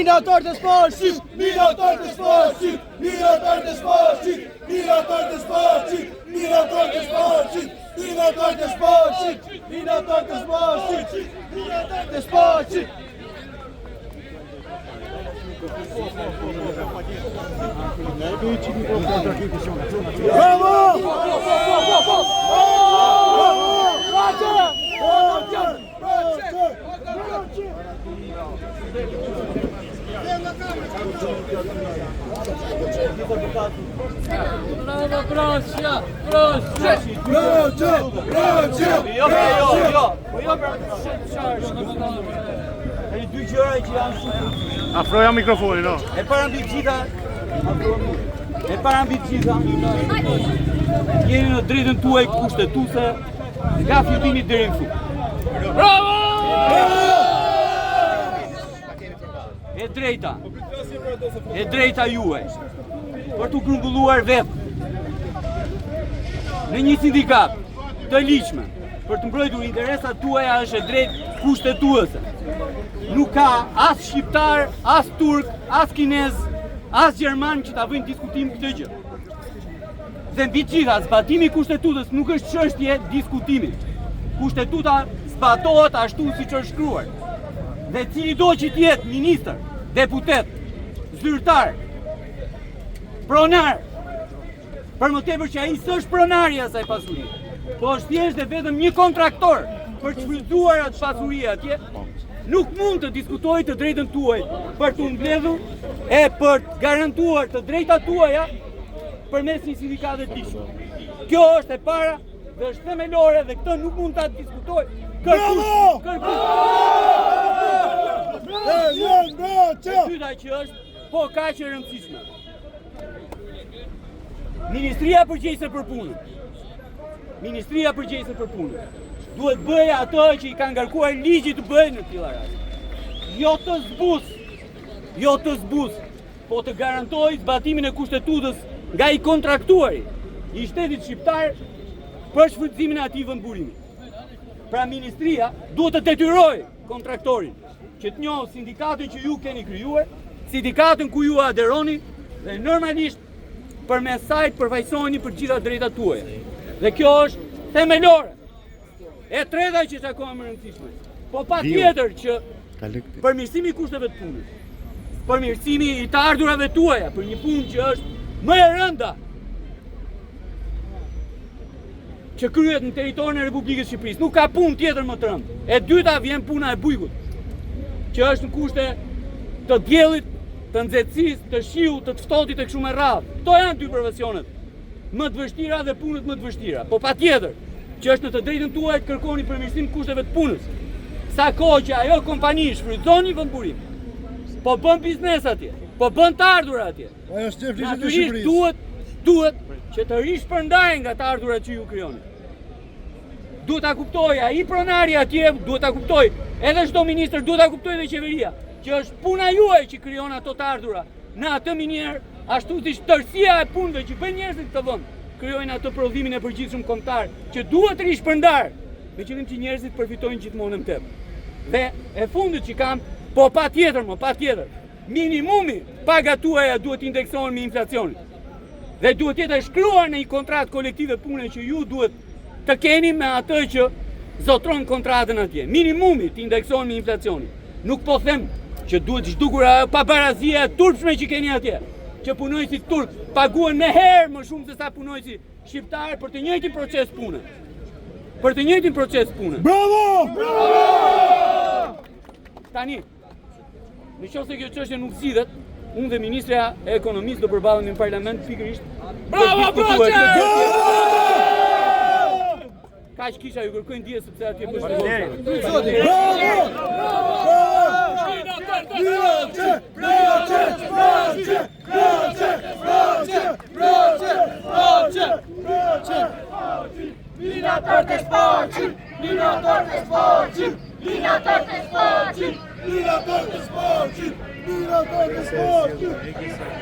Minator të Spaçit! Minator të Spaçit! Minator të Spaçit! Minator të Spaçit! Minator të Spaçit! Minator të Spaçit! Minator të Spaçit! Minator të Spaçit! Bravo! Bravo, Braçja! Braçja! Braçe! Braçe! Jo, jo, jo. Po jo, pra, Tani dy gjëra që janë shumë të rëndësishme. Afroja mikrofonin, no. E para mbi të gjitha, e para mbi të gjitha, jeni në drejtën tuaj kushtetuese nga fillimi deri në fund. Bravo! E drejta. E drejta juaj për t'u grumbulluar vetë në një sindikat të ligjshme për të mbrojtur interesat tuaja është e drejtë kushtetuese. Nuk ka as shqiptar, as turk, as kinez, as gjerman që ta vëjnë diskutim këtë gjë. Dhe mbi të gjitha, zbatimi i kushtetutës nuk është çështje diskutimi. Kushtetuta zbatohet ashtu siç është shkruar. Dhe cili do që të jetë ministër, deputet, zyrtar, pronar, për më tepër që ai s'është pronari i asaj pasurie, po është thjesht dhe vetëm një kontraktor për të shfrytzuar atë pasuri atje, nuk mund të diskutojë të drejtën tuaj për t'u mbledhur e për të garantuar të drejtat tuaja përmes një sindikate të ligjshme. Kjo është e para dhe është themelore dhe këtë nuk mund ta diskutoj kërkush, kërkush. E Braçe! E dyta që është po kaq e rëndësishme. Ministria përgjegjëse për punën. Ministria përgjegjëse për punën duhet bëjë atë që i ka ngarkuar ligji të bëjë në tilla raste. Jo të zbus, jo të zbus, po të garantojë zbatimin e kushtetutës nga i kontraktuari i shtetit shqiptar për shfrytëzimin e atij vendburimi. Pra ministria duhet të detyrojë kontraktorin që të njohë sindikatën që ju keni krijuar, sindikatën ku ju aderoni dhe normalisht përmes saj të përfaqësoheni për gjitha drejtat tuaja. Dhe kjo është themelore. E treta që është akoma më e rëndësishme. Po patjetër që përmirësimi i kushteve të punës, përmirësimi i të ardhurave tuaja për një punë që është më e rënda që kryhet në territorin e Republikës së Shqipërisë. Nuk ka punë tjetër më të rëndë. E dyta vjen puna e bujkut, që është në kushte të diellit, të nxehtësisë, të shiut, të të ftohtit e kështu me radhë. Këto janë dy profesionet më të vështira dhe punët më të vështira. Po patjetër që është në të drejtën tuaj të kërkoni përmirësim të kushteve të punës. Sa kohë që ajo kompani shfrytëzon një vendburim, po bën biznes atje, po bën të ardhura atje. Ajo është ligjit e Natyrisht Shqipërisë. duhet duhet që të rishpërndajnë nga të ardhurat që ju krijoni. Duhet ta kuptojë ai pronari atje, duhet ta kuptojë edhe çdo ministër, duhet ta kuptojë edhe qeveria, që është puna juaj që krijon ato të ardhura në atë minierë, ashtu siç tërësia e punëve që bëjnë njerëzit në këtë vend, krijojnë atë prodhimin e përgjithshëm kombëtar që duhet rishpërndar me qëllim që njerëzit përfitojnë gjithmonë më tepër. Dhe e fundit që kam, po patjetër, më patjetër, minimumi pagat tuaja duhet indeksohen me inflacionin. Dhe duhet jetë e shkruar në një kontratë kolektive pune që ju duhet të keni me atë që zotron kontratën atje. Minimumi të indeksohen me inflacionin. Nuk po them që duhet zhdukur ajo pabarazia e turpshme që keni atje, që punonjësit turk paguhen me herë më shumë se sa punonjësi shqiptar për të njëjtin proces pune. Për të njëjtin proces pune. Bravo! Tani, në qoftë se kjo çështje nuk zgjidhet, unë dhe ministrja e ekonomisë do përballemi në parlament pikërisht. për Bravo, diskutuar Braçe! këtë çështje. Kaq kisha ju kërkoj ndjesë sepse atje po shkoj. Bravo! Braçe! Braçe! Braçe! Braçe! Braçe! Braçe! Braçe! Braçe! Minator të Spaçit! Minator të Spaçit! Minator të Spaçit! Minator të Spaçit! Minator të Spaçit!